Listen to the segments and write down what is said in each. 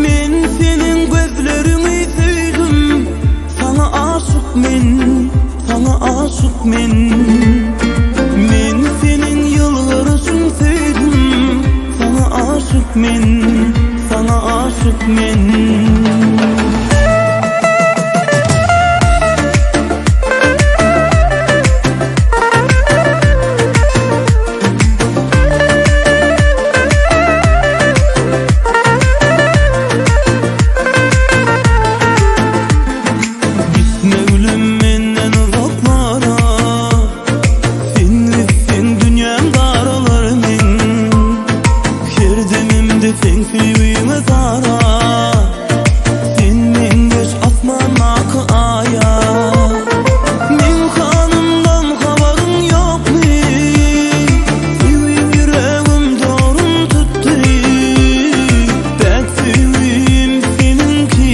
Men seniň gözleriňi söýdüm, Saňa aşyk men, saňa aşyk men. Men seniň ýylgyryşyň söýdüm, Saňa aşyk men, saňa aşyk men. Gitme gülüm menden uzaklara, Sen gitseň dünýäm daralar meň. Her demimde seň söýgiňe zara, Sen meňzeş asmandaky Aýa. Meň halymdan habaryň ýokmy? Söýgim ýüregimde orun tutdy, Päk söýgim seniňki.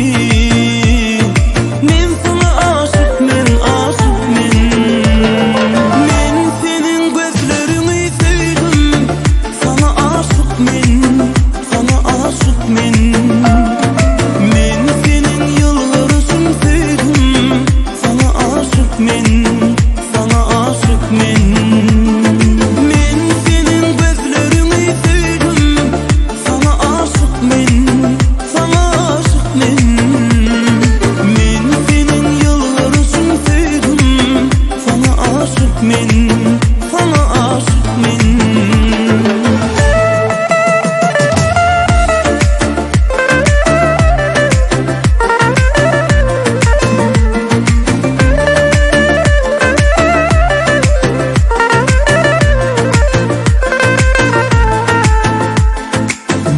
Men saňa aşyk men, aşyk men. Men seniň gözleriňi söýdüm, Saňa aşyk men, saňa aşyk men. Men seniň ýylgyryşyň söýdüm, Saňa aşyk men, saňa aşyk men. Men seniň gözleriňi söýdüm, Saňa aşyk men, saňa aşyk men. Men seniň ýylgyryşyň söýdüm, Saňa aşyk men, saňa aşyk men.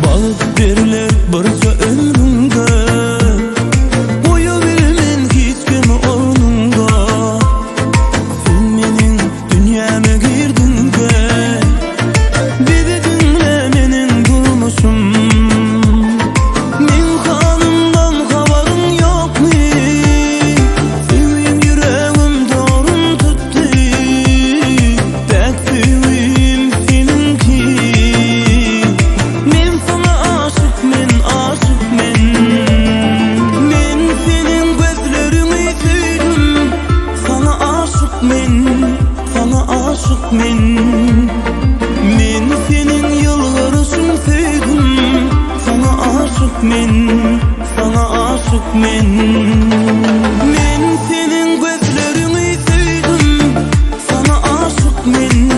Balyk berler birje ömrüňde, Goýabilmen hiç kimi ornuňda. Sen meniň dünýäme girdiňde, Bizi diňle meniň durmuşym. Meň halymdan habaryň ýokmy? Söýgim ýüregimde orun tutdy, Päk söýgim seniňki. Men saňa aşyk men, aşyk men. Men seniň gözleriňi söýdüm, Saňa aşyk men, saňa aşyk men. Men seniň ýylgyryşyň söýdüm, Saňa aşyk men, saňa aşyk men. Men seniň gözleriňi söýdüm, Saňa aşyk men.